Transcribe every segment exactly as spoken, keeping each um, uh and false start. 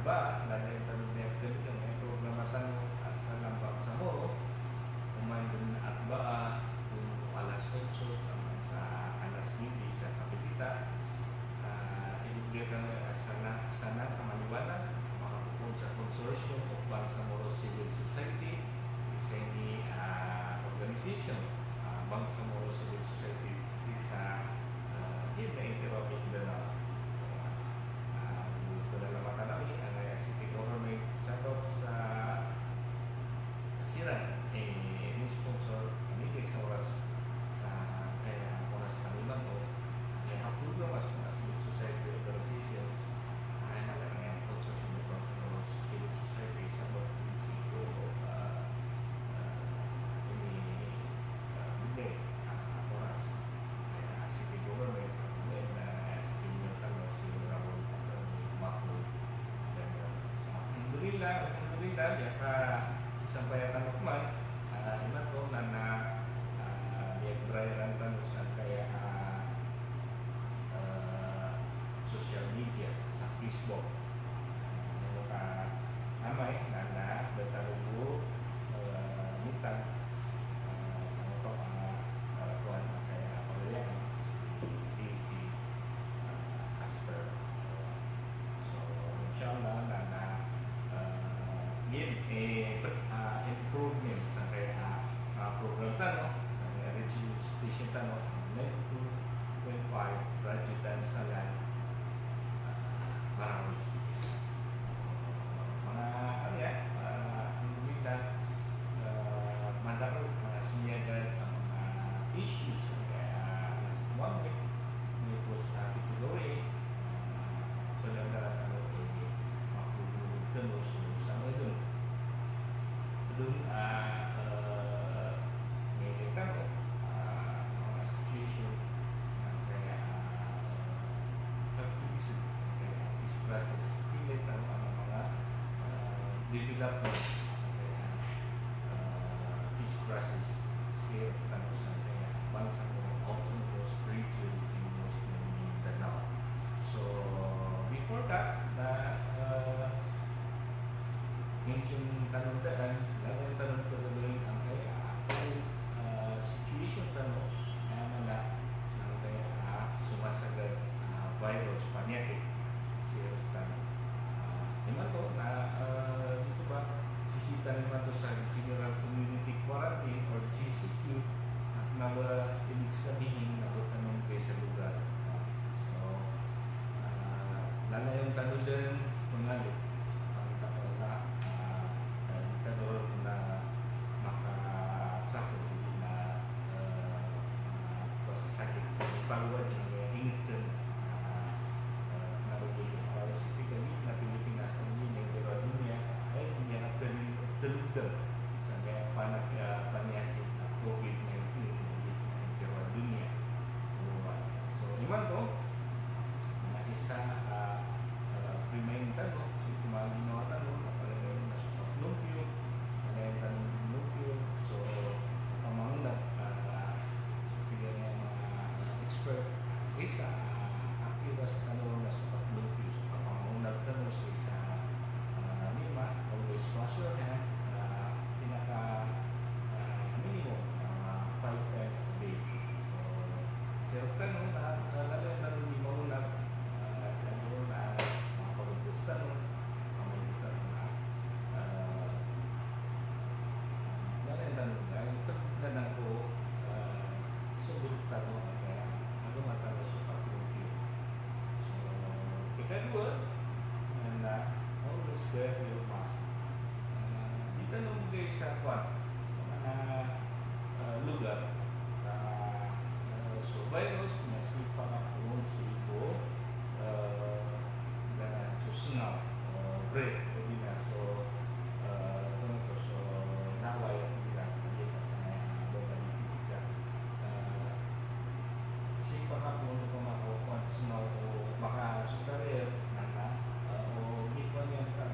Ba, lagid tano niyan, aya programa tano a Salam Bangsamoro, oman den a ba, a, alas otso taman sa alas nuwebe sa Kapitita. Ah, ibibigay tano a sana, sana a maliwanag, makapoon sa Consortium of Bangsamoro Civil Society, isa ini, ah, organization, ah, Bangsamoro Civil Society, isa, ah, in the Inter-European Biennale. Ah, panalamatan ami angkaya city government sabap sa siran i sponsor ami kay sa oras sa, eh, oras kami man o, eh, a program a civil society organizations, ay, mala nga sponsor sa mga sponsor sa civil society sabap sa, ah, ah, ini, ah, bigay, ah, oras. Aya city government, aya city mayor tano si Honorable Attorney Maku Daniel. So, alhamdulillah, alhamdulillah, miyakasasampay tano man, ah, imanto na, na, ah, miyagbarayaran tano sangkaya, ah, ah, social media, sa Facebook. Ano ka amay na, na, betarogo, eh, mitan, eh, sa moto, eh, eh, kuwan, kaya pagayaan si D G, eh, Casper. So, inshallah, na, na, eh, yun, eh, pet-, ah, improvement sa kaya, ah, program tano, sa kaya radio station tano, ninety-two point five Radyo Dansalan, ah, Marawi City. So, mga, ano yan, ah, ang gumita, ah, madakot, mga sumiyagat, ang mga issues, kaya, ah, last one week, may post, ah, ito gawin, ah, talaga, ano, eh, makulog ka, no? So, sa mga dun, dun, ah, eh, may tano, ah, mga situation na kaya, ah, pag-iisip, kaya peace process, pili tano ang mga, ah, development, kaya, ah, peace process, sir, tano sa kaya Bangsamoro Autonomous Region in Western Mindanao. So, before that, na, ah, mention tano daan, lagid tano pagaloyin angkaya, ah, ah, situation tano, na mana, angkaya, ah, somasagad, ah, virus, panyakit, sir, tano. Ah, imanto na, ah, dito ba, sisii tano imanto sa general community quarantine or G C Q, na kena ba ibig sabihin na ba tano kaya sa lugar. Ah, so, ah, lalayon tano den pangalo. Pangita ko na, ah, kita doon na makasakot na, ah, ah, pasasakit sa pangalo na ingeten, ah, ah, na bagi, ah, specifically na Pilipinas, hindi na ito dunya, ay, hindi na telugan sa mga panak-, ah, panyakit na COVID nineteen, hindi na ito dunya. So, imanto, na isa, ah, ah, primayin tano, so, kumaginnawaan tano, na palaya na so paglumpio, palaya tano lumpio, so, pamangna, ah, so, tig iyan a manga, ah, expert, isa, ah, aktibo sa tano na so paglumpio, so, pamangna tano, so, isa, ah, lima, always wash your hands, ah, pinaka, ah, minimum, ah, five times a day. So, sir, tano na, ah, lalayon tano di mauna, ah, tano na, ah, mapagubos tano, pamagubos tano na, ah, lalayon tano na, ito na lang ko, ah, sugot tano, kaya, agama tano sa paglumpio. So, ikadowa, na, na, always wear your mask. Ah, di tano migay sa kuwan, ah, ah, lugar, ah, ah, so virus na sii pakapoon sii ko, ah, na so sngaw, ah, breath, o di na so, ah, ano to, so nawa ya, di na, di na sa, ah, babalik ka. Ah, sii pakapoon ko makakuwan sngaw o maka so carrier, na, na, ah, o di ko niyan ka,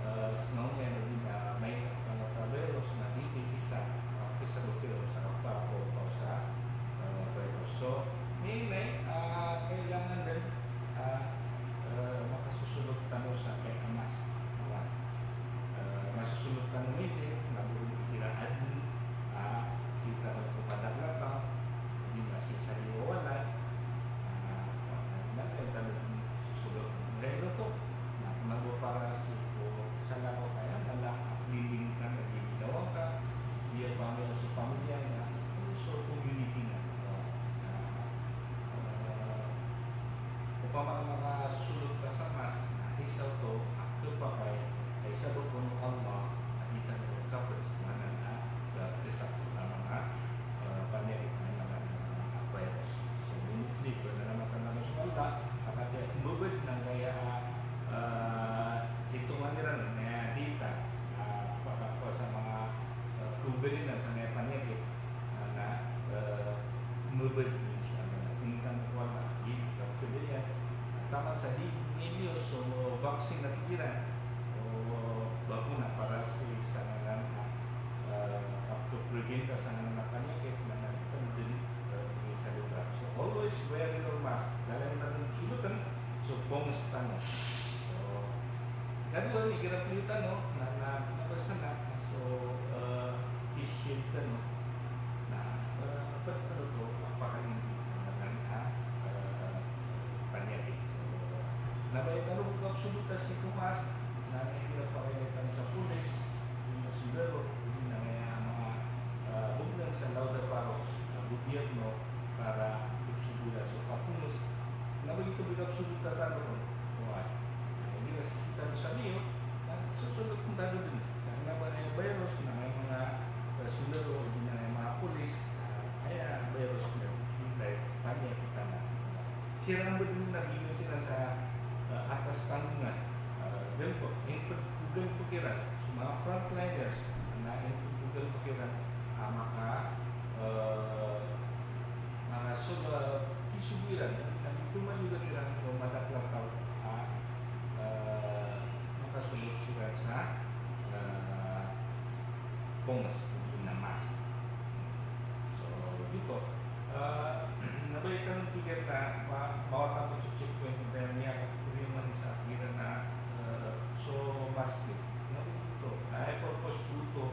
ah, sngaw niyan, o di na may, ah, virus na di di isa, ah, isa o virus, ah, para ko, para sa, ah, virus. So, ini, ah, kailangan den, ah, ah, makasosolot tano sa kaya Bali na sangkaya panyakit, ah, na, eh, mabed, insha Allah, na tingkang ko Allah, di kapkadaya. Taman sa di niliyo so vaccine a tig iran, o bakuna para sii sa ngaran a, eh, kapkaprevent ka sa ngaran a panyakit, na, na di ka den, eh, di sa lugar. So, always wear your mask. Dalan tano den sogoten so ponges tano. So, kadowa, igira pliyo tano na, na, na basa na so, eh, face shield tano na, eh, ped tano ko pakalindi sa ngaran a, eh, panyakit. So, na ba aya tano bo kapsogotan sii ko mask na igira pakailay tano sa polis, odi na sondaro, odi na aya manga, eh, bognan sa lawad a paro, eh, gobyerno, para kapsogotan so kaponges. Na ba giyoto bo i kapsogotan tano ron. Oway. Igira sii tano sa liyo, na sosogoten tano den. Kna ba aya virus, na aya manga, eh, sondaro, odi na aya manga polis, eh, aya virus na di panyakit anan. Siran bo den na bigan siran sa, eh, atas tanggongan. Eh, galbk, ingpd ko galbk iran. So manga frontliners, na ingpd ko galbk iran a maka, eh, manga so, eh, kisogo iran, na di pman iran ko madakl a taw a, eh, makasogot siran sa, eh, ponges, odi na mask. So, giyoto. Eh, na ba aya tano pikir na ma-, mawatan ko so checkpoint na miyakaporiyoman sa tig iran a, eh, so mask. Na ba giyoto. Na aya purpose oto,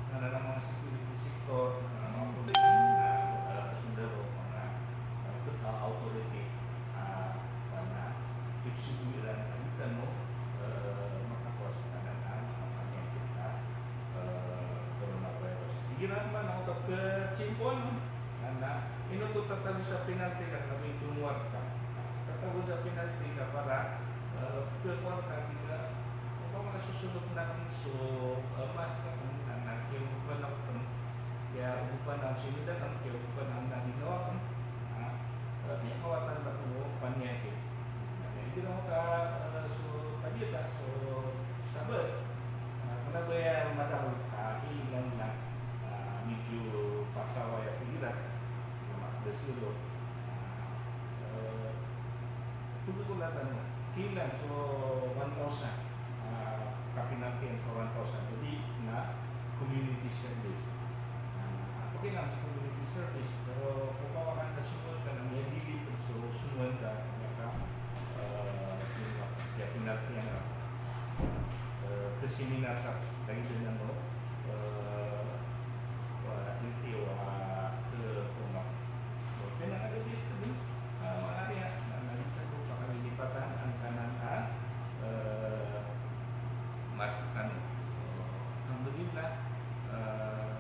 na, na manga security sector, na manga polis, na, eh, sondaro, manga, eh, authority, ah, na ipsogo iran a di tano, eh, makakowa sa kanan a manga panyakit a, eh, coronavirus. Igira man a oto pkachimpoan, na, na, ino oto tatago sa penalty ka, kna ba ito mowar ka. Tatago sa penalty ka para, eh, pkhakowa ka, tig ka, opama ka sosogoten aken so, eh, mask aken, na, na, kiyaogopan aken, kiyaogopan aken so inda aken, kiyaogopan aken na ginawa aken, na, eh, miyakawatan ka ko panyakit. Na, igira maka, eh, so, kagiya ta, so, sabaad, ah, kna ba aya madakl, ah, ilan na, ah, medyo pasawa aya tig iran, na makadas ilo, ah, eh, Tig ko latan na, kilan so one thousand, ah, kapinaltian sa one thousand, odi na community service. Ah, apiya kilan so community service, pero opama ka na songowan ka na miyadili, so songowan ka na ka, eh, so, kiyapinaltian ka, eh, khaseminar ka, kagiya dn ano, eh, wa, L T O, wa, eh, koma. So, kena ka dn, ah, manga aya, na, na, na, so, pakalilipatan angkanan a, eh, mask tano. So, alhamdulillah, eh,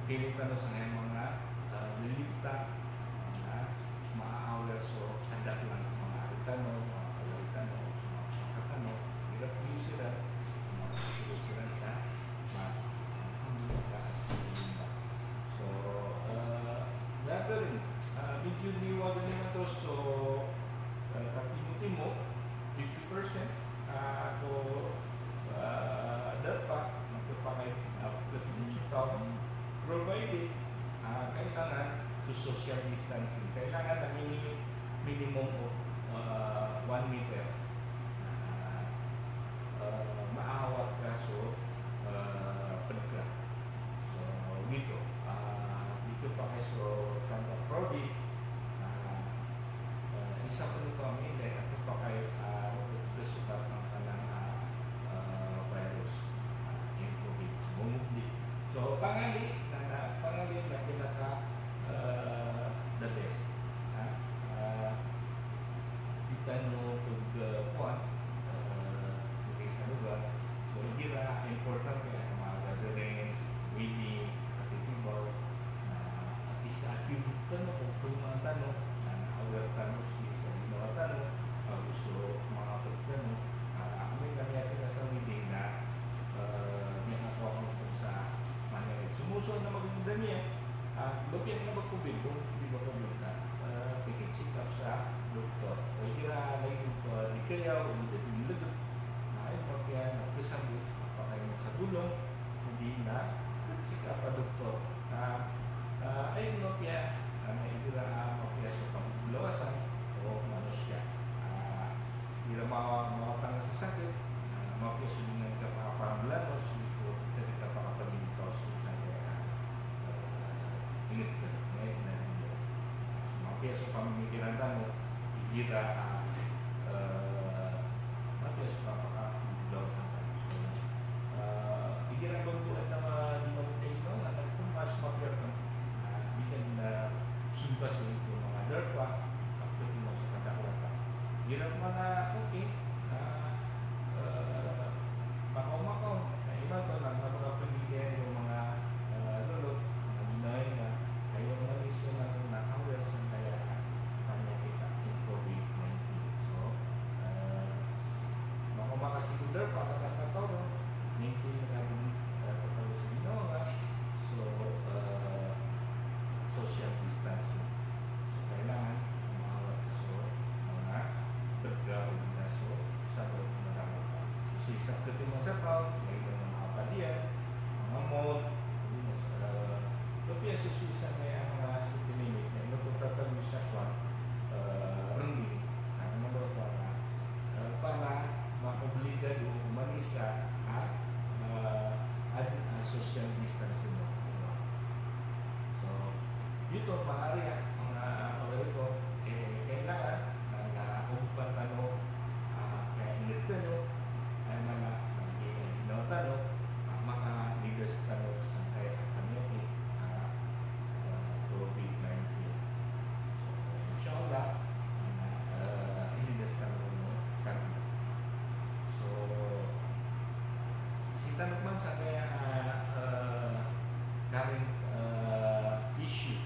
kailangan tano sa manga, eh, lilipatan, na, ma-aware so, adak lang manga ari tano, manga kawari tano, so manga pangkat tano, igira pn siran, manga siran sa, mask. Alhamdulillah, alhamdulillah. So, eh, later, eh, medyo niwagan imanto so, eh, katimo-timo, fifty percent, ah, ko, ah, darpa, na khapakay, ah, khapakay so taw, provided, ah, kailangan to social distancing. Kailangan na mini-, minimum of, ah, one meter. Ah, ah, maawat ka so, ah, pd ka. So, giyoto. Ah, di khapakay so tanda crowded. Ah, Eh, isa pn oto a minday a khapakay, ah, oto so kanan a, ah, virus, ah, in covid. So, mangodi. So, pangali, na, na, pangali na pinaka, eh, the best. Ah, ah, di tano pag, eh, kuwan, eh, pag-isa lugar. So, igira importante a manga gatherings, wedding, kakikibaw, na isa a tiyogop tano ko pman tano, na aware tano sii sa ginawa tano, ago so manga pd tano, ah, amay ka miyakita sa wedding na, eh, miyakakowa ka sa manga aya. So moso na maganda niyan, ah, ba piyak na ba covid, ba di ba covid na, eh, piki-check up sa doktor. O igira lagid o, eh, di kaya, o di da dn lagid, na aya mapiya na psabot, apakay mo sa golong, odi na, check Igira, ah, eh, mapiya so kapakagolaw sangkai. So, eh, igira ba ko aya na di mapatay ino, na ito mas mapiya ito. Ah, di ka na sumpa sa ito, manga darpa, kapit mo sa kadaklatan. Igira man na, okay, ah, eh, makaw-makaw, na imanto na, na makapagigiyan o manga, eh, lolo, manga ginawa na, kaya manga liso na, na aware sangkaya, ah, panyakit a COVID nineteen. So, eh, makaw-makaw sii ko darpa, katakataw, no? Maintain ka dn, eh, kataw sa ginawa nga. So, eh, social distancing. So, kailangan maawat ka so manga btad o di na so sabot na darpa. So, sii sa kati mo sa taw, na ino na manga padiyan, manga mall, o di na so, eh, apiya so sii sa manga city limit, na ino oto tatago sa kowan, eh, renggi, na ino ba kowan na, eh, opama na maobligado o manisa a, eh, adn a social distancing. So, giyoto manga ari, manga pagari ko, eh, kailangan na, na ogopan tano, ah, kaya ingd tano, aya maana, na ginawa tano, ah, makalidas tano sangkaya a panyakit, ah, ah, COVID nineteen. So, insha Allah, na, ah, ilidas tano ron o tano. So, sii tano pman sangkaya, ah, ah, current, ah, issue.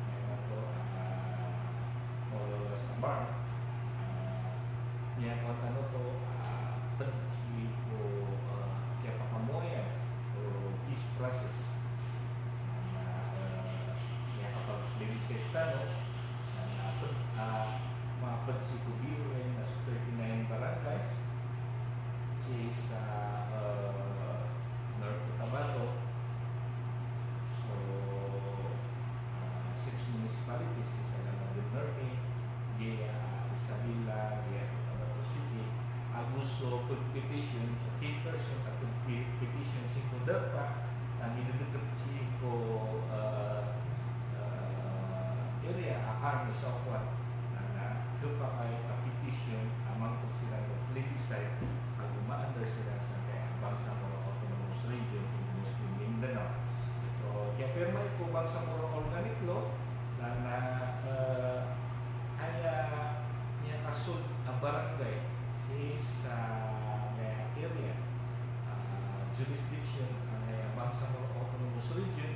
Aya maana oto, ah, mawla sa BARMM, ah, miyakowa tano oto, ah, pd sii ko, ah, kiyapakamoyan o peace process. Na, ah, miyakapag-plebiscite tano, na, ah, pd, ah, mapd sii ko B O N na so thirty-nine barangays sii sa, ah, North Cotabato. So, ah, six municipalities, sii sa Lanao del Norte, giya, ah, Isabela, giya Cotabato City, ago so pag-petition, so ten percent a pag-petition sii ko darpa a minidkt sii ko, ah, ah, area a arm sa kowan. Na, na, khapakay a petition a mangkot siran ko plebiscite ago ma-under siran sangkaya a Bangsamoro Autonomous Region in Muslim Mindanao. So, kiyapirma ko Bangsamoro Organic Law, na, na, eh, aya miyakasold a barangay sii sa, eh, area, ah, jurisdiction angkaya Bangsamoro Autonomous Region,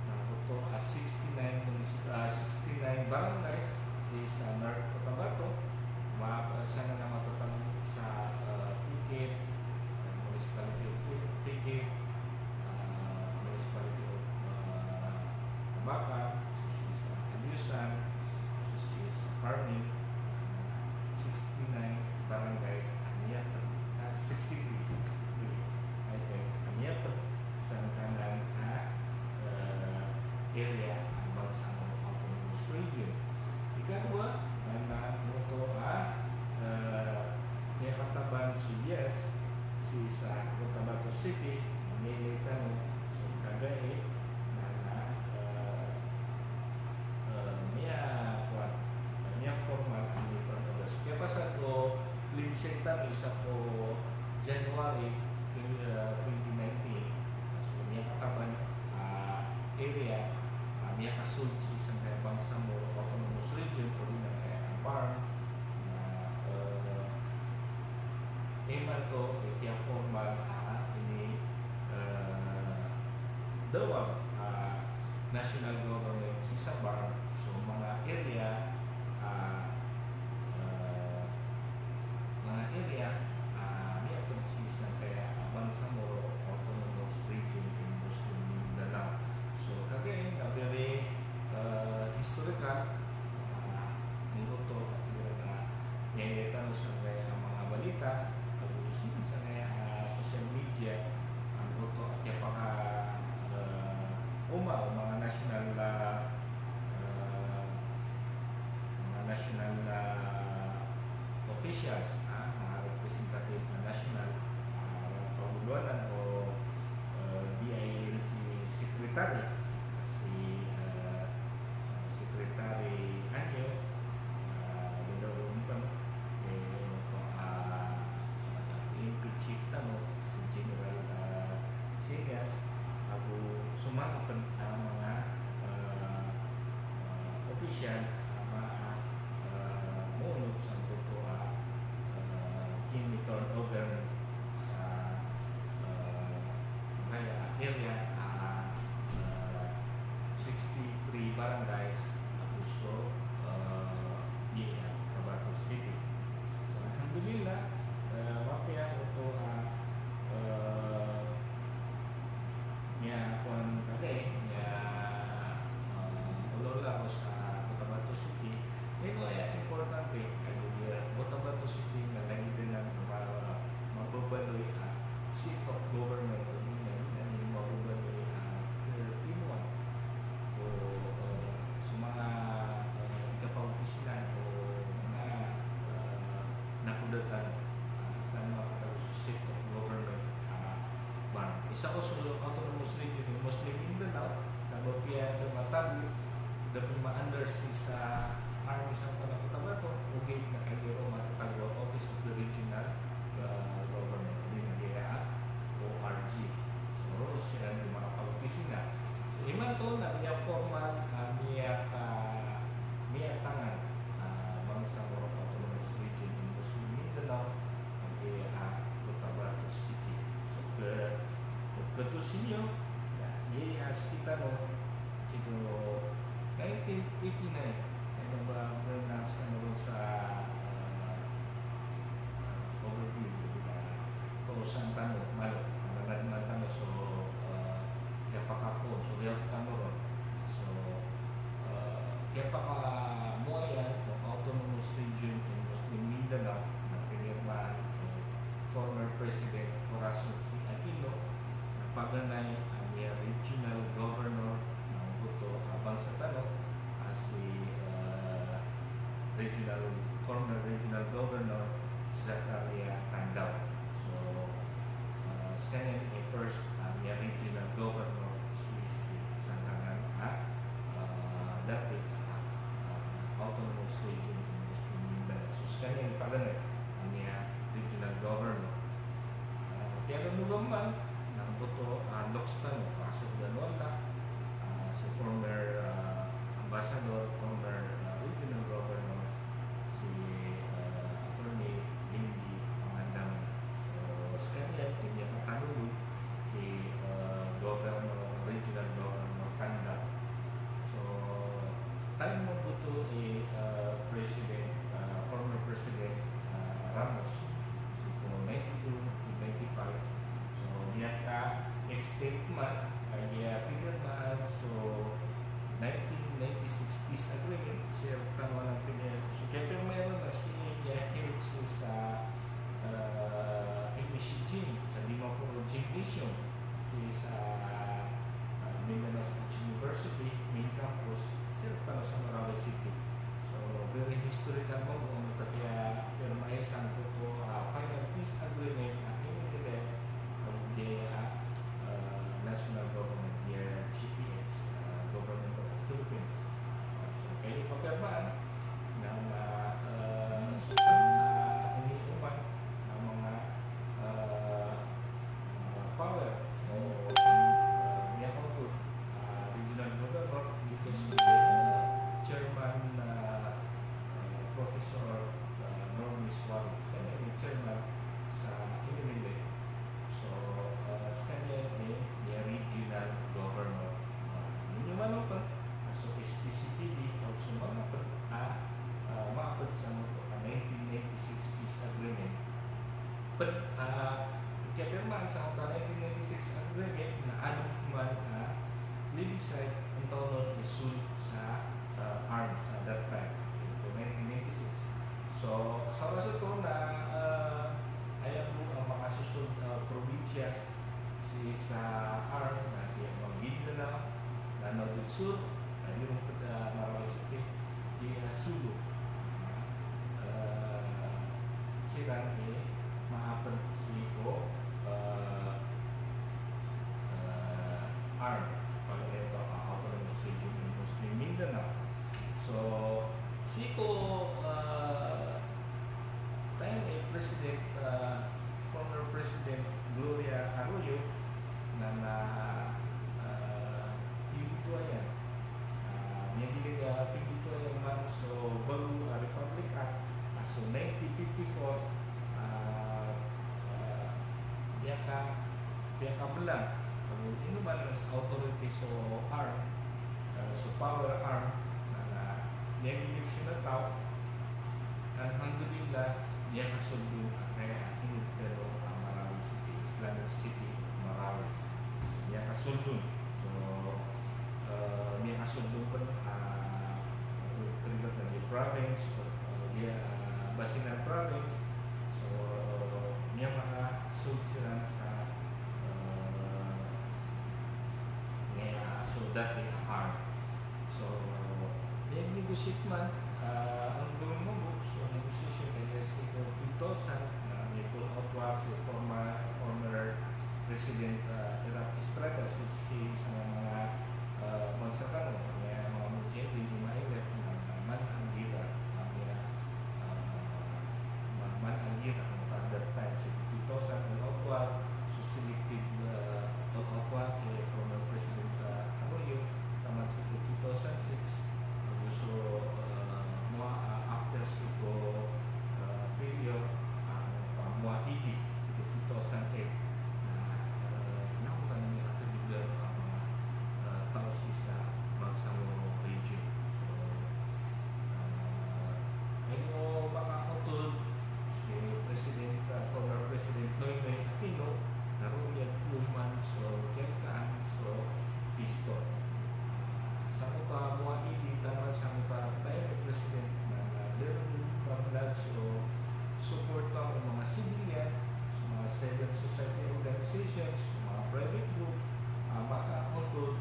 na oto a sixty-nine municip-, ah, sixty-nine barangays sii sa North Cotabato, ma-, sangkanan a matatago sa, eh, Phuket, eh, Municipality of Phuket, ah, Municipality of, ah, Tabakan, so sii sa Agusan, so sii sa Carmen, sixty-nine barangays a miyapd, ah, sixty-three, sixty-three, I think, a miyapd sangkanan a, eh, area a Bangsamoro Autonomous Region. Ikadowa, na, na oto a, eh, miyakataban so yes sii sa Cotabato City, miyalay tano so kagai, na, na, eh, eh, miya, kowan, miya-formal a miyapd. So kiyapasad o plebiscite tano isa ko January, eh, twenty nineteen. So miyakataban, ah, area, ah, miyakasold sii sangkaya Bangsamoro Autonomous Region, odi na kaya BARMM, na, eh, imanto, eh, kiyapormal a ini, eh, dawag, ah, national government sii sa BARMM. So manga area, ah, eh, manga area, ah, miyapd sii sangkaya a Bangsamoro Autonomous Region in Muslim Mindanao. So kagiya na very, eh, historical, ah, oto, ah, miyalay tano sangkaya a manga balita, ago sii sangkaya a social media, ah, oto a kiyapaka, eh, oma o manga national, ah, eh, manga national, ah, officials, ah, manga representative na national, ah, pagolowanan o, eh, D I L G secretary, si, eh, Secretary Anyo, ah, Dodod Ompan, Sa ko so Autonomous Region o Muslim Mindanao, na ba piya da matagoi, da piya ma-under sii sa arms angkoto a Cotabato, ogaid na kagiya roo matatago a Office of the Regional, ah, Governor, odi na giya a O R G. So, roo siran di makapag-opisina. So, imanto na miya-formal, ah, miyaka-, miyatangan, ah, bangsa ko Autonomous Region o Muslim Mindanao, a giya a Cotabato City. So, pkha-, pkhatos iyo, na, giya a sii tano, sii ko nineteen eighty-nine, ino ba, ba na sa, ano, sa, ah, ah, overview, na, to san tano, malo, na, na, na tano, so, ah, kiyapakapoon, so, kiyapakamoron. So, ah, kiyapakamoayan o Autonomous Region in Muslim Mindanao na pinirmahan o former President Corazon C. Aquino, na paganay a miya-regional governor na angkoto a bangsa tano, a si, ah, regional, former regional governor Zakaria Tandao. So, ah, skaniyan i first, ah, miya-regional governor sii, sii sa sangkanan a, ah, dati a, ah, Autonomous Region in Muslim Mindanao. So, skaniyan i paganay a miya-regional governor. Ah, tiyalonoga man na angkoto a loks tano, pasok da nola, ah, so former, ah, ambassador, former, ah, regional governor, si, ah, Attorney Lindy Pangandaman. So, skaniyan i miyakatalolog ki, ah, Governor, Regional Governor Tandao. So, time mambo oto i, ah, President, ah, former President, ah, Ramos, sii ko ninety-two to ninety-five. So, miyaka-extend man, ah, giya pinirmahan so nineteen ninety-six peace agreement, sii rktano a pinir-, so kiyapirma iran na sii giya held sii sa, ah, M S C Gym, sa Dimaporo Gymnasium, sii sa, ah, Mindanao State University, main campus, sii rktano sa Marawi City. So, very historical mambo, ano, ta kiyapirma iyan sangkoto a, ah, final peace agreement a initiated, ah, by, ah, ah, national government, by G P X, ah, Government of the Philippines. Ah, so, kagiya kapirmaan na, ah, ah, so, ah, ini oman, ah, manga, ah, ah, power o, ah, miyakaoto, ah, regional governor, giyoto si, ah, chairman, ah, ah, Professor, ah, Norman Suarez. Skaniyan i chairman sa M M L A. So, ah, skaniyan i, i regional governor. Ah, ino man oto, ah, so S P C P D, also manga pd, ah, ah, manga pd sa angkoto a nineteen ninety-six peace agreement. Pd, ah, kiyapirmaan sa angkoto a nineteen ninety-six agreement na adn man a plebiscite, antonaa on i sold sa, ah, arms at that time, so nineteen ninety-six. So, sa oras oto na, ah, aya bo a makasosold a probinsya sii sa arm na giya Maguindanao, Lanao del Sur, na di ron pd a Marawi City, giya Sulu. Ah, siran i maapd sii ko, ah, ah, arm, paganay oto a Autonomous Region in Muslim Mindanao. So, sii ko, ah, time i President, ah, former President Gloria Arroyo, na, na, ah, piyambtowan iyan. Ah, miyagiya piyambtowan iyan man so bago a Republic Act, ah, so nineteen fifty-four, ah, ah, miyaka, miyakablang, ah, ino man sa authority so arm, ah, so power arm, na, na miyagiya so taw, Alhamdulillah, miyakasold on a kaya a initero a Marawi City, Islamic City of Marawi. Miyakasold on. So, ah, miyakasold on pn, ah, rigat a giya province, ah, giya, ah, Basilan province. So, miyakasold siran sa, ah, miyakasold a arm. So, miyagnegosiyate man, ah, anggono mambo so negosiyasyon, kagiya sii ko two thousand, na miya-pull out so former, former President, ah, Kasi sii sa manga, eh, bangsa tano, manga mujahidin, di mailay na man angira, manga, eh, ma-, man angira, at that time, sii ko two thousand, Al-Atwal, so selected, eh, Al-Atwal, eh, former President, eh, Arroyo, taman sii ko two thousand six, ago so, eh, Mua-, eh, after sii ko, eh, failure, eh, Muahidi, sii ko two thousand eight. Na, eh, na oto na miyakadodon a manga, eh, taw sii sa Bangsamoro region. So, eh, ino makaotol si President, eh, former President Noynoy Aquino, na roo niyan pman so kiyangkaan so pisto. Sangkoto a Muahidi taman sangkoto a time o president na, na da ron pablag so suporta o manga civilian, so manga civil society organizations, so manga private group, a makaotol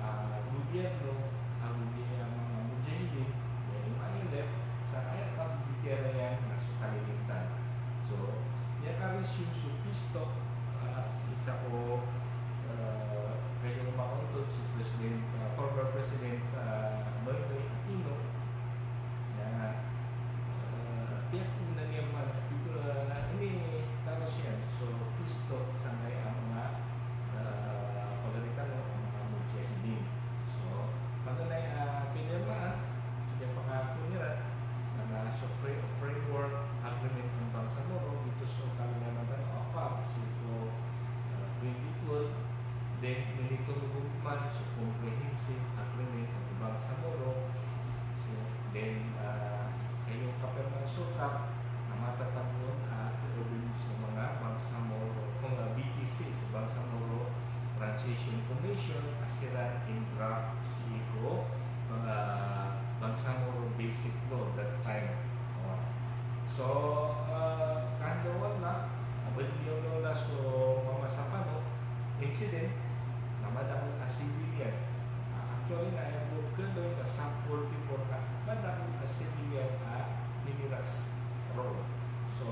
a gobyerno, a gobyerno a manga mujahidin, aya mailay sa aya kabibitiyarai iyan na so kalilintan. So, miyaka-resume so pisto, ah, sii sa ko, ah, kagiya makaotol si President, ah, former President, ah, Noynoy Aquino, na, ah, piyakna niyan man, ah, initaros iyan so pisto sangkai a manga, ah, pagari tano a manga mujahidin. So, paganay a, ah, piyadalm iyan, so kiyapakaako niyan, na so frame-, framework agreement o Bangsamoro, giyoto so kalilimtan o afar, sii ko, ah, twenty twelve, then minitondo man so comprehensive agreement o Bangsamoro, so, then, ah, kagiya kapirma so CAAT, na matatago on a, ah, so manga Bangsamoro, o manga B T C, so Bangsamoro Transition Commission, a siran in draft sii ko, ah, Bangsamoro Basic Law that time. O. So, ah, kagiya wala, ah, ba di niyo wala so mama sa pano, incident, na madakl a civilian. Ah, actually, na aya bo kn na sub forty-four na madakl a civilian a miniras roo. So,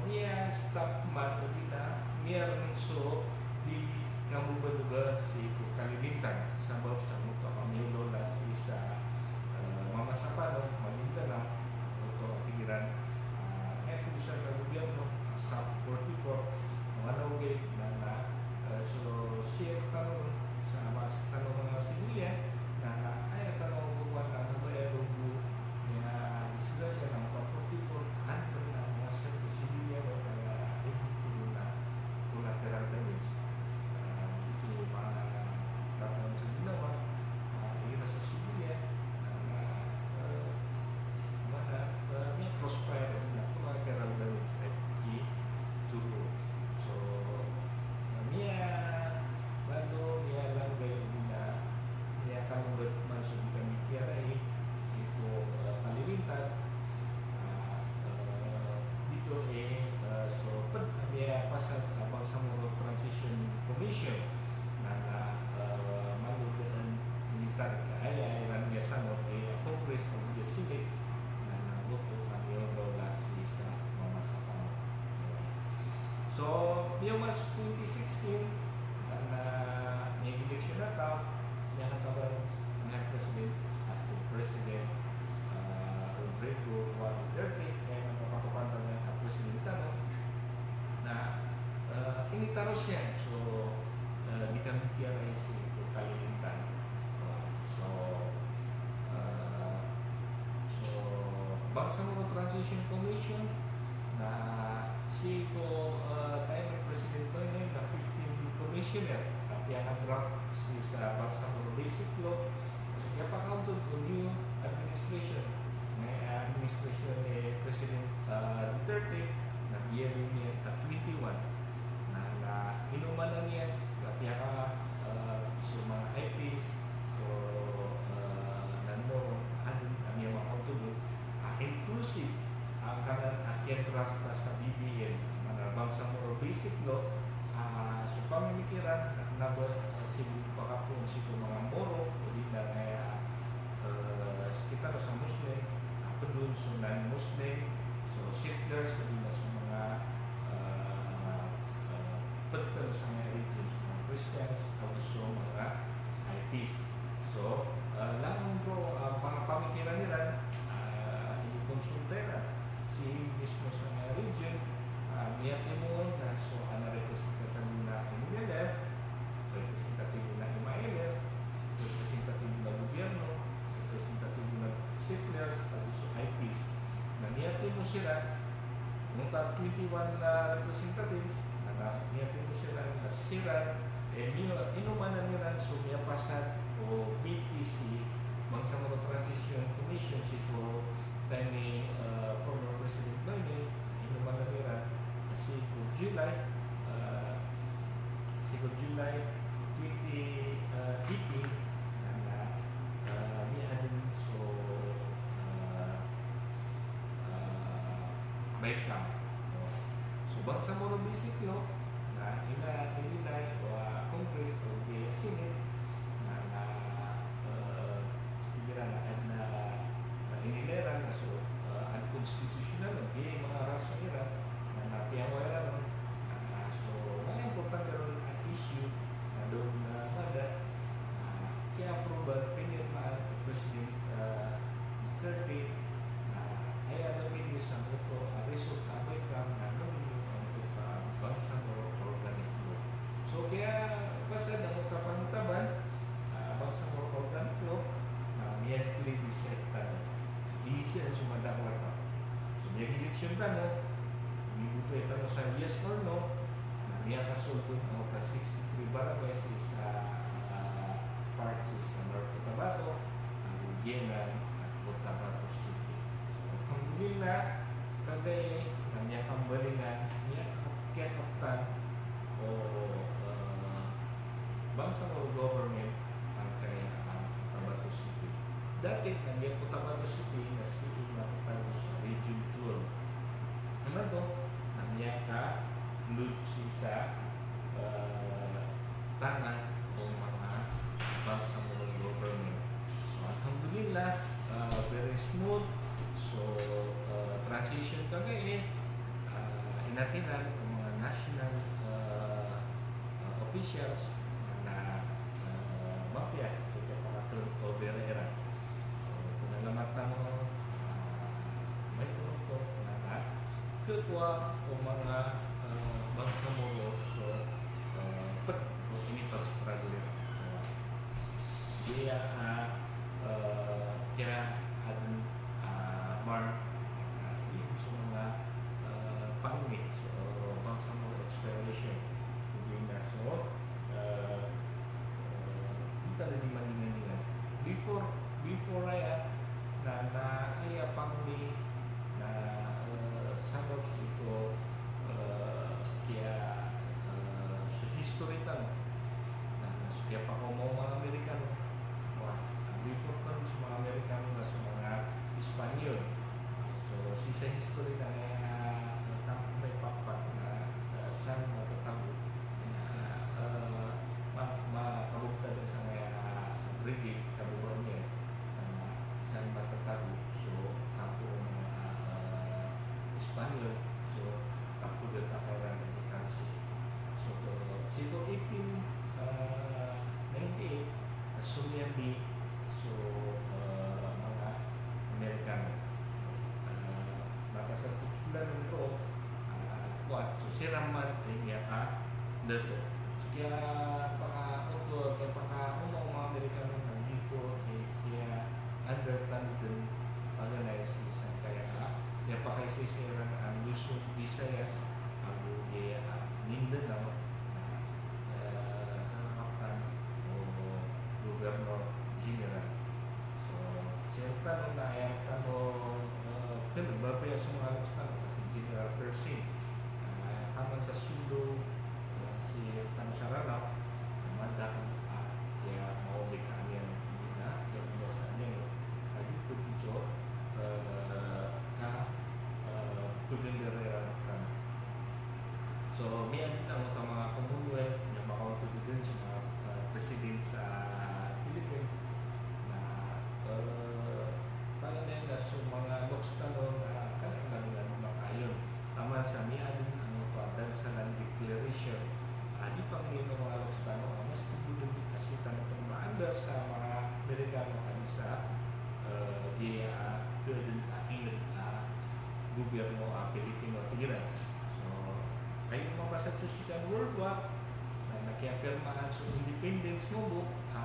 miya-stop man o di na, miya-rn so di kambobaloga sii ko kalilintan. Sabap sa giyoto a miyaolawla sii sa, eh, mama sa pano, Maguindanao, oto a tig iran, ah, aya pn sa gobyerno, sub forty-four, manga na ogaid na, na, eh, so, sii rktano, sa manga rktano manga civilian, na, na, aya tano kowan na, na, aya rogo, aya disgrasya na manga forty-four, an pn na manga sii ko civilian, o kaya, eh, ito na collateral damage. Ah, ito manga rktano sa ginawa, ah, aya na so civilian, na, na, eh, Mana, eh, miya-crossfire, na collateral damage, eh, ki turo. So, na miya, balo, miyalanggay, na miyakalombat man so di kami kiyarai sii ko, eh, kalilintan. Ah, eh, giyoto, eh, eh, so pd a miyapasad a Bangsamoro Transition Commission na, na, eh, malo dn initar ka aya, aya iran miyasamot, eh, a Congress o di a Senate, na, na giyoto a miyaolawla sii sa mama sa pano. So, miyaoma so twenty sixteen, na, na miyag-election a taw, miyakataban a President, a si President, ah, Rodrigo Roa Duterte, aya kapakapantag a President tano, na, eh, initaros iyan so, eh, di kami kiyarai sii ko kalilintan. So, eh, so, Bangsamoro Transition Commission, na sii ko, eh, time o President Noynoy na fifteen commissioner a piyaka-draft sii sa Bangsamoro Basic Law, so kiyapakaontod o new administration. Na, eh, administration i President, ah, Duterte, na biyaloy niyan a twenty-one. Na, na inomanan iyan, na piyaka, ah, so manga I Ps, so, ah, nan moron, adn a miyamakaontod on a inclusive angkanan a kiyadraft sa B B L, mana Bangsamoro Basic Law, ah, so pamimikiran, na ba, ah, sii pakapoon sii ko manga Moro, o di na aya, ah, sktano sa Muslim, ah, pd on so non-Muslim, so settlers, o di na so manga, ah, ah, pd tano sa manga religion, so manga Christians, ago so peace. So, ah, langon roo, ah, pamipamikiran iran, ah, inikonsulta iran sii mismo sangkaya region, ah, miyatimo on na so adn a representative na M L F, representative na M I L F, representative na gobyerno, representative na settlers, ago so I Ps. Na miyatimo siran, onta twenty-one na representatives, na, na miyatimo siran, na siran, eh, miyo, inomanan iran so miyapasad o B T C, Bangsamoro Transition Commission, sii ko time ni, eh, former President Duterte, inomanan iran sii ko July, eh, sii ko July twenty eighteen, na, na, eh, miyaadn so, eh, ah, BICAM. So, Bangsamoro Basic Law, na ina-, inilay o, ah, Congress o Senate, na, na, eh, tig iran a adn a, ah, inilay iran na so, ah, unconstitutional, ogaid manga rason iran, na, na piyangowa iran on, na, na so, manga importante ron a issue, na doon na mada, na kiya-approve, pinirmaan o President, ah, Duterte, na aya dn a pindi sangkoto a result a BICAM na nominate angkoto a Bangsamoro Organic Law. So, kiyapasad angkoto a pangitaban, ah, Bangsamoro Organic Law, na miyag-plebiscite tano. Inisiyaan so madakl a taw. So, miyag-election tano, miniboto tano sa yes or no, na miyakasold on angkoto a sixty-three barangays sa, ah, parts sa North Cotabato, ago giyanan a Cotabato City. So, alhamdulillah, kagiya na miyakambalingan, miyaka-, kiyakaptan o, eh, Bangsamoro government angkaya a Cotabato City. Dati na giya Cotabato City na sii matatago sa Region twelve. Imanto na miyaka-load sii sa, eh, tangan o manga Bangsamoro government. So, alhamdulillah, ah, very smooth. So, ah, transition kagiya, ah, inatinan o manga national, ah, ah, officials na, ah, mapiya so kiyapaka-turn over iran. So, pnalamat tano, ah, maito ron ko na, na, khakowa o manga, ah, Bangsamoro so, ah, pd o inipag-struggle iran. So, giya, ah, ah, kiyaadn, ah, mark, ah, iyan so manga, ah, pangni so Bangsamoro exploration. Odi na so, ah, ah, di tano di mandingan-dingan. Before, before aya, na, na aya pangni na, eh, sabap sii ko, eh, kiya, eh, so history tano. Na, na so kiyapakaoma o manga Amerikano. Wa, before tano so manga Amerikano na so manga Espanyol. So, sii sa history na, eh, tano maipakpak na, eh, san matatago. Na, eh, ma-, ma-, kababtad sangkaya, eh, British, kababaan iyan. Na san matatago, so, kapo o manga, ah, Espanyol, so, kapo da takairan di kansi. So, sii ko eighteen, ah, ninety-eight, somiyambi so, ah, manga Amerikano. Ah, mataan sa totolanan roo, ah, kowan, so siran man i miyaka dato. So kiyapakaoto, kiyapakaoma o manga Amerikano na giyoto i kiya-under tano dn paganay sii sangkaya a miyapakaisaisa iran a Luzon, Visayas, ago giya a Mindanao na, eh, kakaptan o Governor General. So, sii rktano na aya rktano, eh, kn-, ba apiya so manga loks tano, si General Pershing. Na taman sa Sulu, eh, sii rktano sa Ranaw, na madakl a kiyaombika niyan, na kiyabinasa niyan, eh, ka giyoto so, eh, ka, eh, pgandar iran rktano. So, miyaadn angkoto a manga Commonwealth, na makaoto dn so manga, eh, president sa Philippines, na, eh, paganay na so manga loks tano na kna langon a makayon. Taman sa sa manga Amerikano, aya sa, eh, giya, ah, giya den a inged a gobyerno a Pilipino, tig iran. So, kagiya mabasa so Second World War, na, na kiyapirmaan so independence mambo a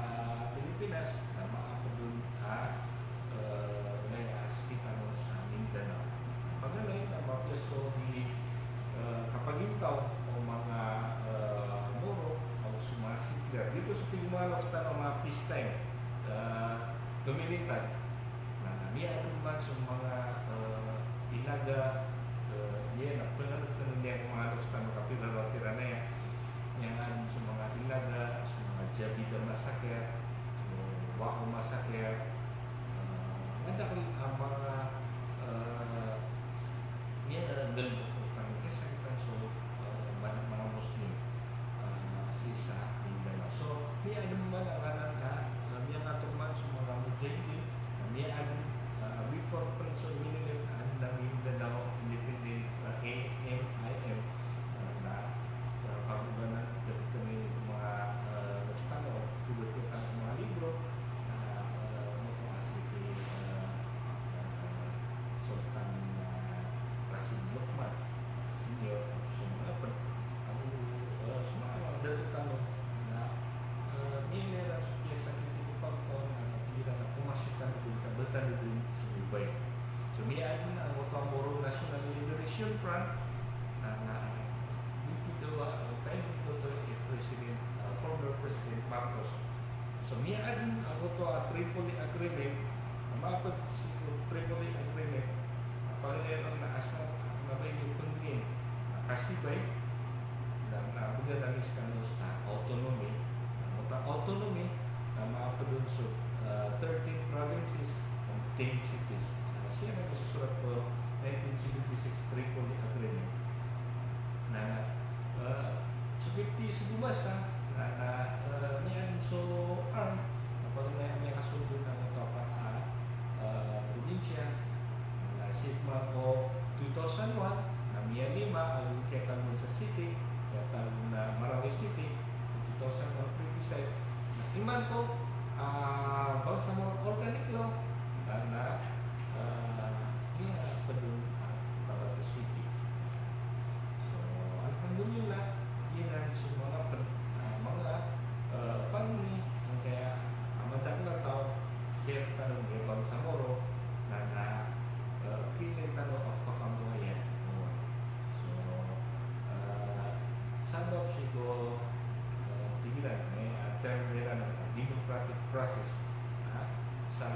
Pilipinas, na maapod on a, eh, miyasakit tano sa Mindanao. Paganay na mapiya so di, eh, kapagintaw o manga, eh, Moro, o so manga settler. Giyoto so pigmaloks tano a manga peace time, eh, pemilintad. Na, na miyaadn man so manga, eh, ilaga, eh, iyan a penganan tano niyan ko manga loks tano kapira ro kiran aya. Miyaadn so manga ilaga, so manga Jabida massacre, so Waco massacre, eh, madakl a manga, eh, miyaadn a galbk o pangkasakitan so, eh, manga, manga Muslim, eh, sii sa Mindanao. So, miyaadn man a nganan a, eh, miyangator man so manga mujahidin, na miyaadn, eh, before pn so minilip a Mindanao Independent, eh, M I M, eh, na, eh, kagoganan, pwede kami manga, eh, loks tano, pwede kami manga libro, na, eh, ano po, asli ki, eh, eh, Sultan, eh, Rashid Luqman Senior, so manga pn, ago, eh, so manga dato tano na, eh, miyailay iran so kiyasakit ko pagtaw na, na tig iran a komasyo tano dn sa btad dn so mibay. So miyaadn a angkoto a Moro National Liberation Front, na, na mitidawa o time oto i President, eh, former President Marcos. So miyaadn angkoto a Tripoli Agreement, na maapd sii ko Tripoli Agreement, na paganay ron na asar a kna ba ini pnggn a kasibay, na, na bgan a miskano sa autonomy, na angkoto a autonomy, na maapd on so, eh, thirteen provinces and ten cities. Na sii na misosorat ko nineteen seventy-six Tripoli Agreement. Na, eh, so fifty sii ko masa, na, na, eh, miyaadn so arm, na paganay a miyakasold on angkoto a pat a, eh, probinsya, na sii man ko two thousand one, na miyalima, ago kiyatag on sa city, kiyatag on a Marawi City, two thousand one precisely. Na imanto, ah, Bangsamoro Organic Law, na, na, ah, miyaapd on, ah, Cotabato City. So, alhamdulillah, giyanan so manga pn, ah, manga, ah, pangni, angkaya, ah, madakl a taw, sii rktano a Bangsamoro, na, na, ah, kailangan tano a pakamoayan. So, ah, sabap sii ko, ah, tig iran, eh, ah, term iran a democratic process, ah, sa,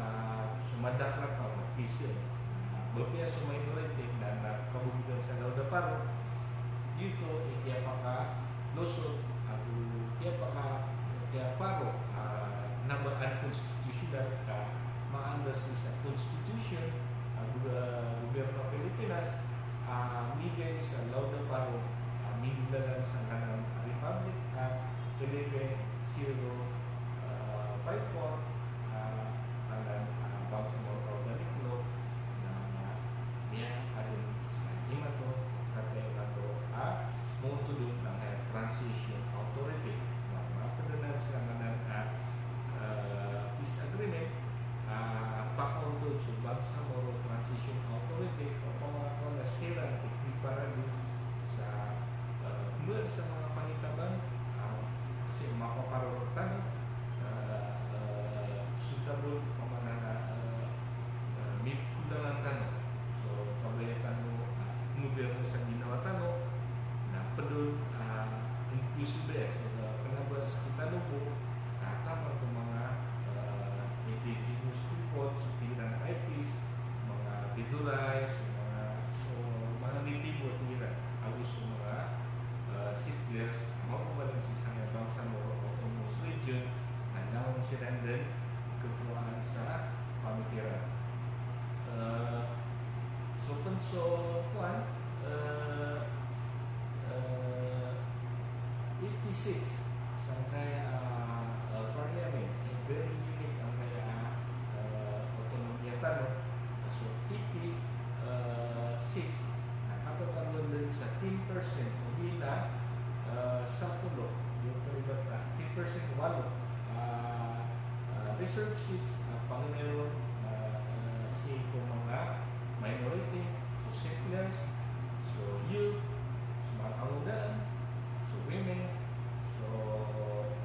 so madakl a taw na peace, ah, apiya so minority na, na kabobogan sa Lauda Paro, giyoto i kiyapakalusot, ago kiyapaka, kiyaparo, ah, kna ba unconstitutional ka ma-under sii sa constitution, ago, ah, gobyerno a Pilipinas, ah, migay sa Lauda Paro, ah, minggolalan sangkanan a Republic Act eleven zero, ah, five four, ah, anan, ah, Bangsamoro Organic Law, na, na miyaadn sa imanto, kataya imanto, ah, mootod on angkaya transition authority. Na, na pd anan sangkanan a, ah, peace agreement, ah, pakaontod so Bangsamoro Transition Authority, opama ka na siran i preparado sa, ah, mr sa manga pangitabang, ah, sii mapaparo rktano, ah, ah, suitable, opama na, ah, ah, mipkolangan tano. So, kabaya tano, ah, ngobyerno sa ginawa tano, na pd on, ah, inclusive, eh. So, ah, kna ba skitano bo, ah, taman ko manga, ah, indigenous people, so tig iran a I Ps, manga Tedorais, so manga, so manga natibo, tig iran, ago so manga, ah, settlers, manga oba dn sii sangkaya Bangsamoro Autonomous Region, na langon siran dn kowaan sa pamikiran. Eh, so pn so kowan, eh, eh, eighty-six sangkaya, eh, parliament, eh, very unique angkaya, eh, otonomiya tano. So eighty-six, na katatagoan dn sa ten percent, odi na, eh, sapolo, di ko palibat na, ten percent, walo, eh, Reserved seats, ah, paganay ron, ah, ah, sii ko manga minority, so settlers, so youth, so manga kangodaan, so women, so,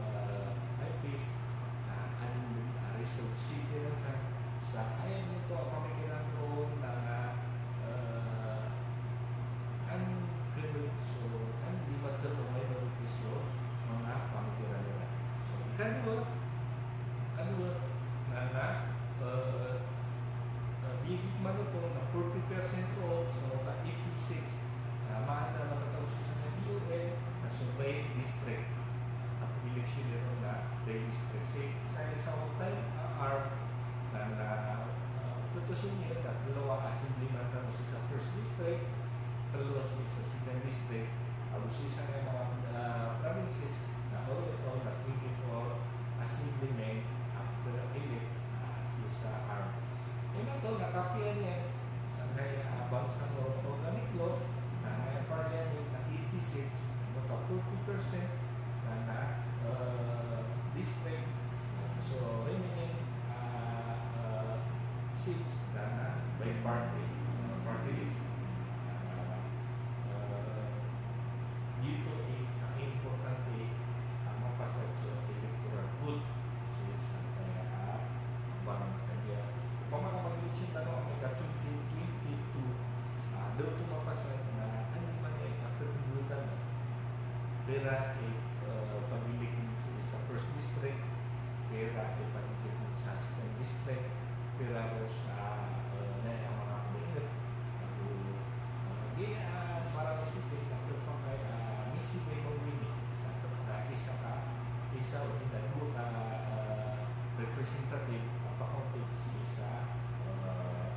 ah, I Ps, na adn dn a reserved seat iran san, sa aya oto a pamikiran ron na, ah, an kn, so an di matero o minority so manga pamikiran iran. So ikadowa, ikadowa na, na, eh, eh, biyag man oto na forty percent roo, so ka eighty-six. Sa maana na matatago sii sa D O L, na so by district. At election iran na by district. Sii sa isa a time, ah, arm, na, na, ah, pito sii niyan, na tlo a assemblyman tano sii sa first district, tlo sii sa second district, ago sii sa manga, ah, provinces, na all in all na twenty-four assemblymen a pe-elect, ah, sii sa arm. Ino oto na kapiya niyan sangkaya a Bangsamoro Organic Law, na aya parliament na eighty-six, na ka forty percent, na, na, eh, district, so remaining, ah, eh, seats na, na by party, eh, party list. Ah, eh, giyoto i, ang importante, ang mapasad so electoral code. So, sangkaya a, ah, bang kaya, opama ka mag-election tano, amay ka twenty twenty-two, ah, da oto mapasad na, ano man i, ah, katunggotan. Pira i, eh, pag-elect sii sa first district, pira i pag-elect sa second district, pira ron sa, eh, na, ang manga kabinete. Ago, ah, di, ah, para sii, ah, kapakay, ah, misi may pamilya sa, ah, isa ka, isa o di na dowa ka, ah, representative a pakaontod sii sa, ah,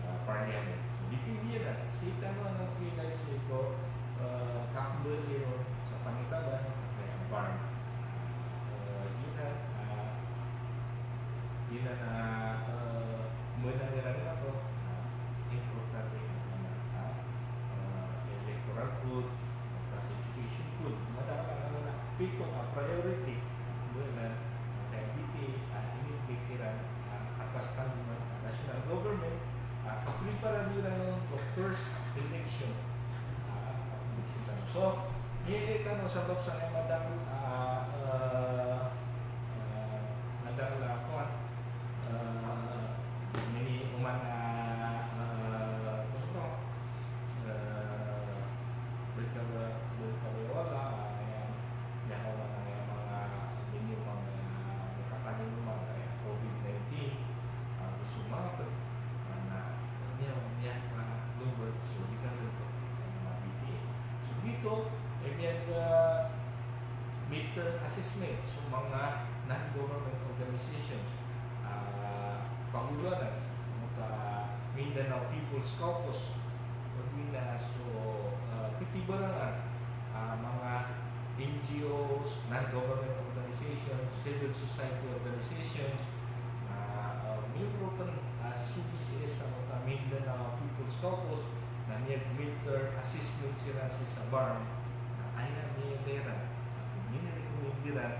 ah, parliament. So, depende iyan na. Sii tano a pila sii ko, ah, kakbel iyan sa panitaban, kaya barn. Eh, giyanan, ah, giyanan a, eh, mbanan iran oto, ah, importante a, ah, eh, electoral code, participation code, mataman a pito a priority, mbanan, ah, kaya B T A, ah, ini pikiran, ah, atas tano man, ah, national government, ah, kaprepara iran on ko first election, ah, election tano. So, Miyalita no sabap sa aya madakl a, eh, eh, madakl a kowan, eh, mini oman a, eh, ano to? Eh, berkaba-, berkabawala, eh, aya, aya oman a aya manga, mini oman a, eh, katanin oman a, eh, COVID nineteen, ah, so manga pd, na, na, niya, niya, ah, number, so, di ka number, ah, B T A. So, giyoto, eh, miyag, ah, midterm assessment so manga non-government organizations, ah, pagoloan, so, ka Mindanao People's Caucus, odi na so, ah, pitibarangan, ah, manga N G Os, non-government organizations, civil society organizations, ah, ah, miyambor pn, ah, C B C S, sa Mindanao People's Caucus, na miyag midterm assessment siran sii sa BARMM, na aya miyada iran, na minirecommend iran,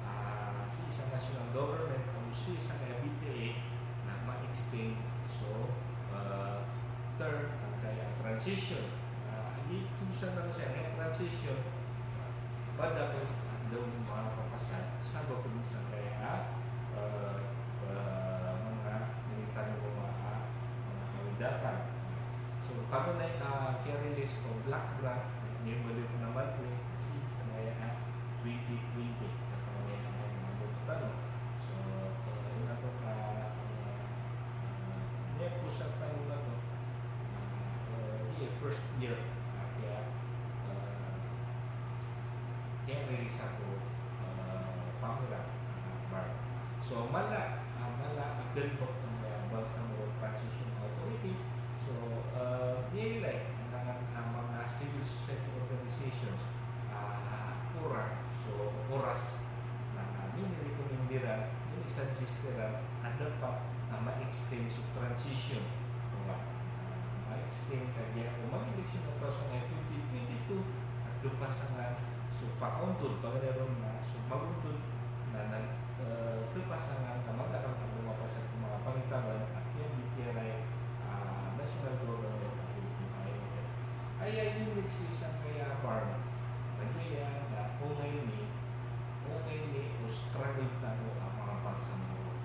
ah, sii sa national government, ago sii sa kaya B T A, na ma-extend so, ah, term, angkaya transition. Ah, aya tig san tano sa aya transition, ah, pada ko, ah, da on mapapasad, sabap pn sangkaya, eh, eh, manga minitan ko manga, manga awid akal. So, kagiya, ah, kiyarelease ko block grant, miyabaloy pn a monthly, sii sangkaya, ah, twenty twenty. Sa kagiya, ah, manga boto tano. So, eh, ino to ka, ah, ah, miyapos a tano na to. Ah, eh, di, first year, ah, kiya, ah, kiyarelease ako, ah, pangira, ah, BARMM. So, mala, ah, mala a galbk o manga Bangsamoro Transition Authority. So, ah, miyalay, ah, manga civil society organizations, ah, oras, so, oras, na, na minirecommend iran, minisuggest iran a dapat na ma-extend so transition. Oway. Ah, ma-extend kagiya o mag-election a taw sangkaya twenty twenty-two, a kapasangan so pakaontod, paganay ron na so magontod na, na eh, kapasangan, na madakl a mapasad ko manga pangitaban a kiyabitiyarai a national government a Pilipino Islanders. Aya unique sii sangkaya a parliament, lagid iyan na ongay niyan, ongay niyan o struggle tano a manga bangsa Moro.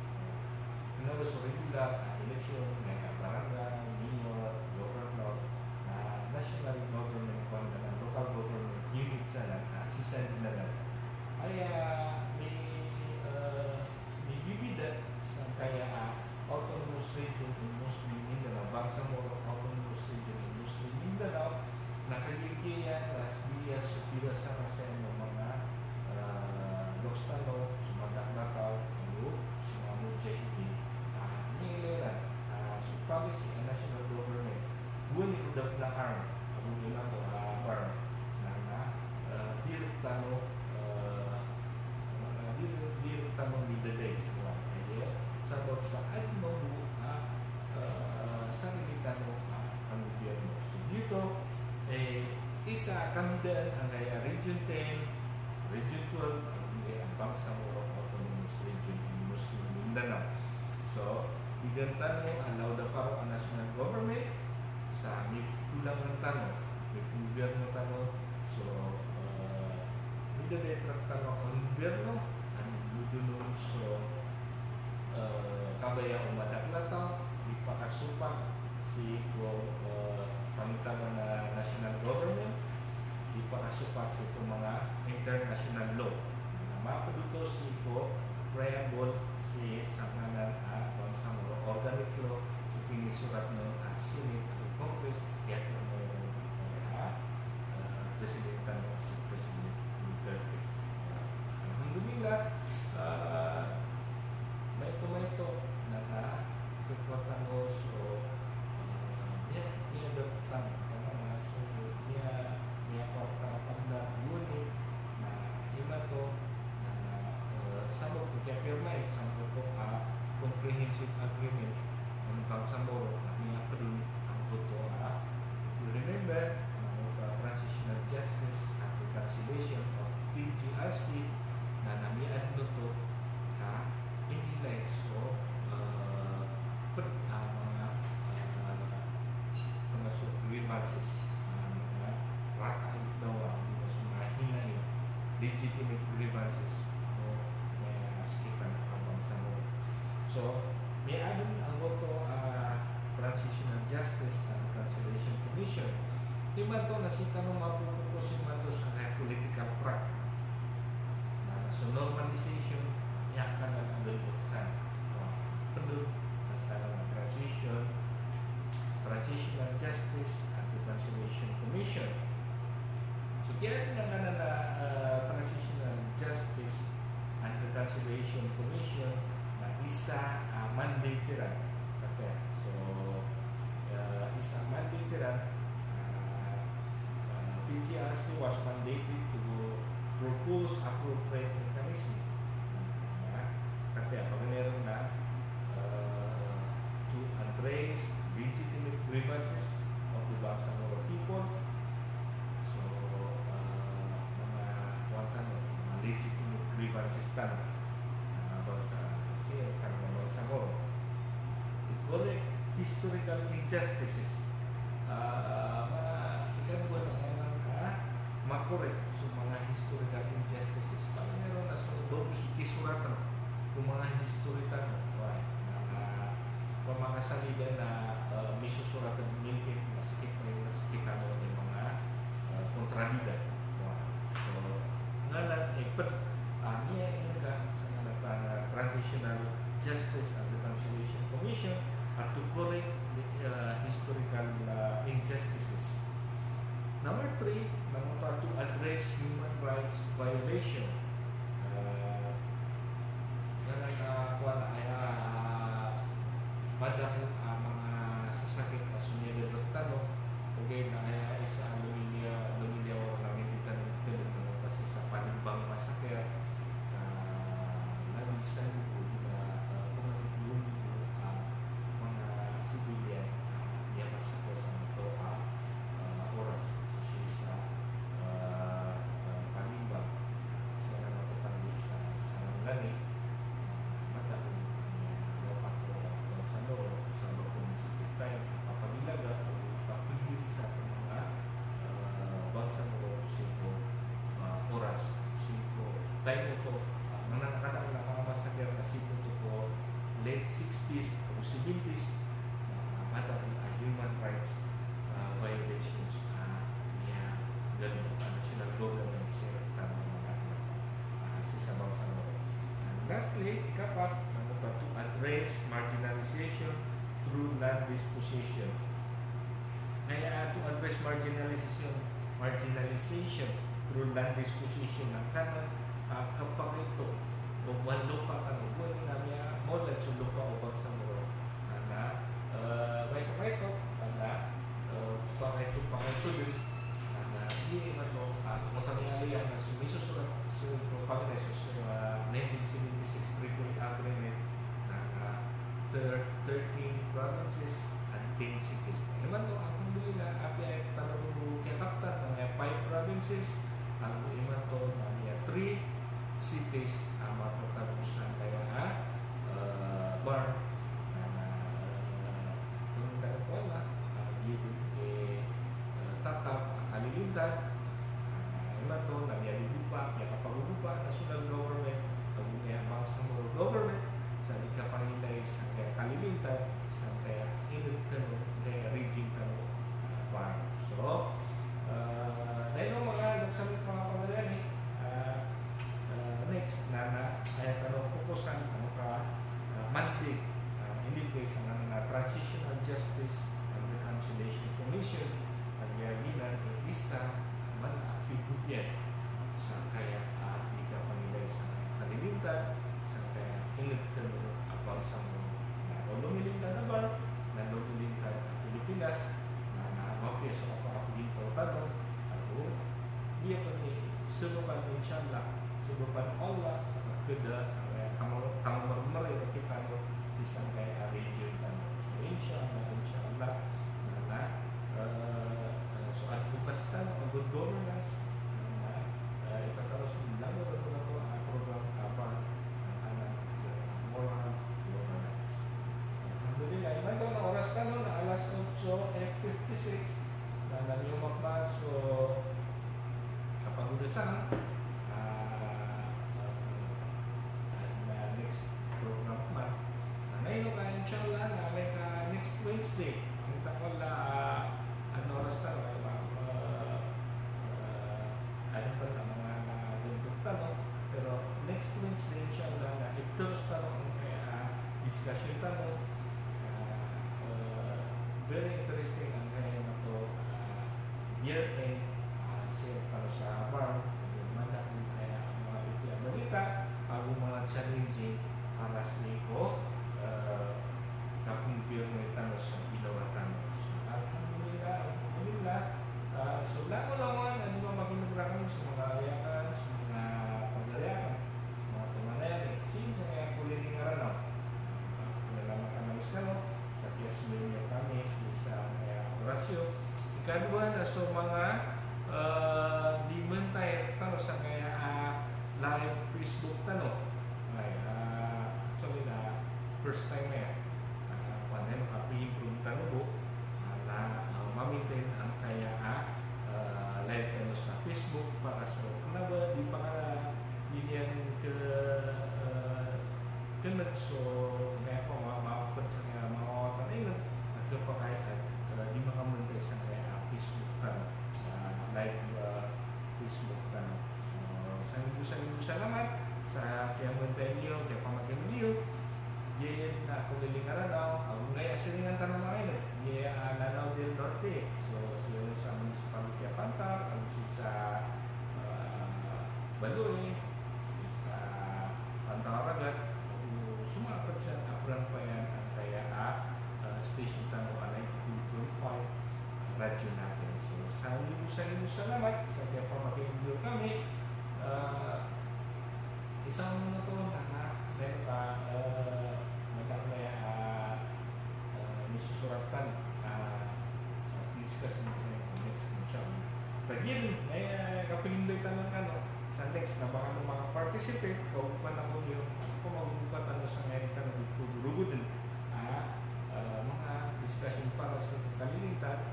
Kna o so regular a election, na aya barangay, mayor, governor, na national government, kowan anan, local government unit sa anan, a sii sa dn anan. Aya mi, eh, mibibida sangkaya a autonomous region in Muslim Mindanao, bangsa Moro autonomous region in Muslim Mindanao, na kagiya na sii so pira sa masa iyan o manga, eh, loks tano, so manga daklataw, ago so manga mujahidin, a, iniilay iran, a, so policy a national government, gowani ko da pn a arm, ago gowani ko, a, arm, na, na, eh, di rktano, eh, na, na, di, di rktano midadai, aya, sabap sa adn mambo a, eh, sarili tano a, a gobyerno. So, giyoto, eh, isa a kandaan angkaya Region ten, Region twelve, angkaya a bangsa Moro Autonomous Region in Muslim Mindanao. So, bigan tano a law da paro a national government, sa mipolangan tano, mipogobyerno tano, so, eh, midadai rktano a gobyerno a miyodonong so, eh, kabaya o madaklataw, di pakasopak sii ko, eh, pangitaban a national government, di pakasopak sii ko manga international law. Na mapd oto sii ko preamble sii sa nganan a bangsa Moro, organic law, so pinisorat on a Senate ago Congress, aya kna o, eh, presidente tano, si President Duterte. Alhamdulillah, eh, maito-maito, na, na, kekuatan o so, eh, niya, niya dapat tano, tano na so, niya, niya kuat tano panda gowani, na imanto, na, eh, sabap ko kiyapirma i sangkoto a comprehensive agreement, ang bangsa Moro, na miyapd on angkoto a, if you remember, angkoto a Transitional Justice and Reconciliation o T J R C, na, na miyaadn oto ka inilay so, eh, pd a manga, eh, pd a so grievances, eh, manga rata a ginawa, so manga hinaing, legitimate grievances o, eh, sakit a bangsa Moro. So, miyaadn angkoto a, eh, Transitional Justice and Reconciliation Commission. Imanto na sii tano mapopokus imanto sangkaya political track. Na so normalization, miyakanan a galbk san. Pd on a tano a transition, Transitional Justice and Reconciliation Commission. So, kiyaadn angkanan a, eh, Transitional Justice and Reconciliation Commission na isa a mandate iran. Okay. So, eh, isa a mandate iran, eh, eh, P G R C was mandated to propose appropriate mechanism. Na, katii a paganay ron na, eh, to address legitimate grievances of the Bangsamoro people. So, eh, manga, kowan tano, manga legitimate grievances tano, eh, bangsa, sii tano a Bangsamoro. To correct historical injustices. Eh, manga, ika bo na, eh, manga, ma-correct so manga historical injustices. Paganay ron na so ba bo so kisoratan ko manga history tano. Wai, na, na, pamakasalidan na, eh, misosorat a mingkit, na sakit, na sakit tano i manga, eh, kontrabida. Wai. So, nganan i pd, ah, miyaingka sa nganan a Transitional Justice and Reconciliation Commission, a to correct the, eh, historical, eh, injustices. Number three, na manga to address human rights violation. Eh, nganan a, kowan, aya, ah, madakl a manga sasakit a so miyada rktano, ogaid na aya isa a lomiliyawaw, lomiliyawaw rktano, na manga sii sa Panimbang massacre, ah, lagid san bo na, ah, pman gowani a manga civilian a miyamasakre sangkoto a, ah, oras. So sii sa, ah, ah, Panimbang, sii sa Sarangani, Taimo oto, ah, mananakadakl a manga masakit a sii oto ko late sixties ago seventies, ah, madakl a human rights, ah, violations, ah, a miyagano a national government sii rktano a manga, ah, sii sa bangsa Moro. And lastly, ikapat, na oto to address marginalization through land disposition. Aya to address marginalization, marginalization through land disposition na kna a kapakaito o manga lopa kano, bo na miya mawlad so lopa o bangsa Moro. Na, eh, maito, maito, na, eh, pakaito, pakaito dn. Na, di man to, ah, so mota miya liyan na so misosorat so, so pangni so, so, ah, nineteen seventy-six Tripoli Agreement, na, na, thir-, thirteen provinces and ten cities. Imanto, alhamdulillah, apiya tano kiyakaptan na five provinces, ago imanto na miya three cities a matatago sangkaya a, eh, bar. Na, na, eh, pangni tano ko Allah, eh, giyoto, eh, eh, tatap a kalilintad. Na imanto na miyagogopa, miyakapagogopa a national government ago miyabangsa Moro government sa di kapangilay sangkaya kalilintad, sangkaya ingd tano, sangkaya region tano, ah, bar. So, ah, na ino manga, na samit manga pagari ami, ah, ah, next na, na aya tano fokusan, ano ka, ah, Monday, ah, inibgay sa ngaran a Transitional Justice and Reconciliation Commission, a giyanan i isa a mala a kiyogopiyan sangkaya a di kapangilay sangkaya kalilintad, sangkaya ingd tano a bangsa Moro. Na o lomilintad a bar, na lomilintad a Pilipinas, na, na mapiya so kapakapagintaw tano, ago, di ako ni, sabapan, inshallah, sabapan o Allah, sa keda, eh, kamo, kamo marmar, eh, kita mo, sii sangkaya a region tano. So, inshallah, inshallah, na, na, eh, eh, so advocacy tano a good governance, na, na, eh, ipataros tano, lalo, lalo, lalo, ah, program, ah, ba, ah, anan, ah, moral governance. Alhamdulillah, imanto na oras tano na alas otso and fifty-six, na, na niyo makman so kapagodasan, ah, ah, na next program man. Na, na ino ka, inshallah, na amay ka next Wednesday. Ang takol, ah, ano oras tano, ah, ah, ano pa tano, mga, mga ganito tano. Pero next Wednesday, inshallah, na itoros tano angkaya, ah, discussion tano. Ah, ah, very interesting angkaya mato, ah, year end, ah, sii tano sa bar, manda angkaya manga ipdi a balita, ago manga challenging para sii ko, eh, kapmbiyarn tano sa ginawa tano. So, alhamdulillah, alhamdulillah. Ah, so, langon-langon, anda man maginebra kami sa manga ariyakan, sa manga pagariyakan, manga tonganay ami, sii sangkaya Koliling a Ranao. Ah, pinalamatan ami skano sa kiyasmbay niyo kami sii sangkaya oras iyo. Ikadowa na so manga, eh, di mentay tano sangkaya, ah, live Facebook tano. Ay, ah, actually na first time aya. Ah, kowan, na makapi-improve tano bo. Ah, na, ah, ma-maintain angkaya, ah, eh, live tano sa Facebook para so kena ba di paka-, di niyan ke-, eh, keneg so, miyako, ma-, maped sangkaya manga wata a inged, na kepakay a, eh, di makamentay sangkaya, ah, Facebook tano, ah, live, ah, Facebook tano. So, sangibo, sangibo salamat sa kiyamentay niyo, kiyapamakineg niyo. Giya na Koliling a Ranao, ago angkaya a siringan tano manga inged, giya, ah, Lanao del Norte. So, sii sa municipality a Pantar, ago sii sa, ah, Baloy, sii sa Pantar a Ragat, ago so manga ped sa Abrampayan angkaya a, ah, station tano a ninety-two point five Radyo Natin. So, sangibo, sangibo salamat sa kiyapamakineg niyo kami. Ah, isa man oto na, na, na, ah, madakl a, ah, ah, misosorat tano, ah, discuss natin next, inshallah. Sa giya, eh, kapagindao tano kano sa next na ba kano maka-participate, kaogopan ako niyo, ako magogopa tano sangkaya tano di ko rogod, ah, ah, manga discussion para sa kalilintad,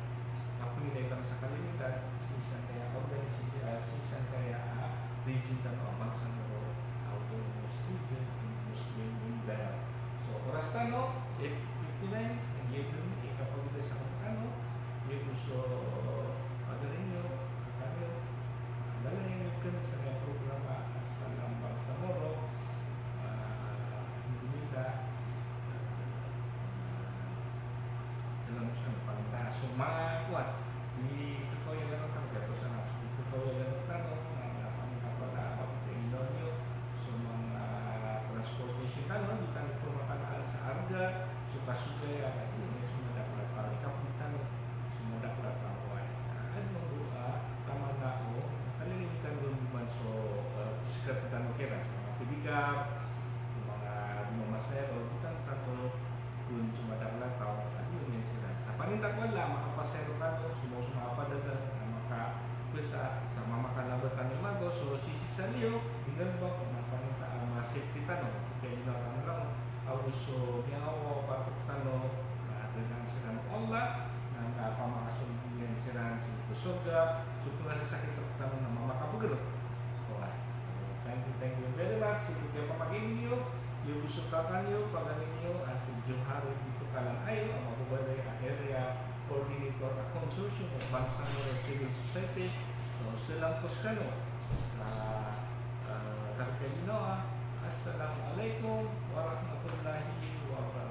kapagindao tano sa kalilintad, sii sangkaya organization, ah, sii sangkaya, ah, region tano a bangsa Moro, Tano, eight fifty-nine, giyoto i kapagoda sa tano, giyoto so pagari niyo, kami, ah, lalayon iyo kami sa programa sa Lambang Samoro, ah, hindi nila, ah, sa Lambang Samoro, pangita, so, mga kuwan, di totoo yan, ano, tangka to sa, di totoo yan, ano, tano, na, na, pangita ko na, pagkaino niyo, so, mga transportation tano, di tano pamakalaan sa arga, so kasogaya, a, di, so madakl a taw i kapdi tano, so madakl a taw ay, a, adn mambo a taman a o, kalilimitan ron man so, a, bisikleta tano kiran, so manga pedicab, so manga mamasahero, di tano tanto kon so madakl a taw, a, di, iyan siran. Sa pangita ko a la, makapasahero tano, so manga, so manga padagang, a, makapesa, sa mamakalaba tano imanto, so sisii sa liyo, di nggalbk, na pangita a ma-safety tano, kaya di na tano lang, ago so miyawawapat tano, na adn a siran o Allah, na, na pamakasold iyan siran sii ko sorga, so pngasasakit rktano na mamakabagrk. Oway. So, thank you, thank you very much. Sii ko kiyapamagay niyo, iyo bo so kakan iyo, pagari niyo, a si Johari Bitokalan Ayo, a mababalay a area coordinator a Consortium of Bangsamoro Civil Society. So, salam ko skano. Sa, a, kapakay niyo, a, Assalamu alaikum warahmatullahi wabarakatuh.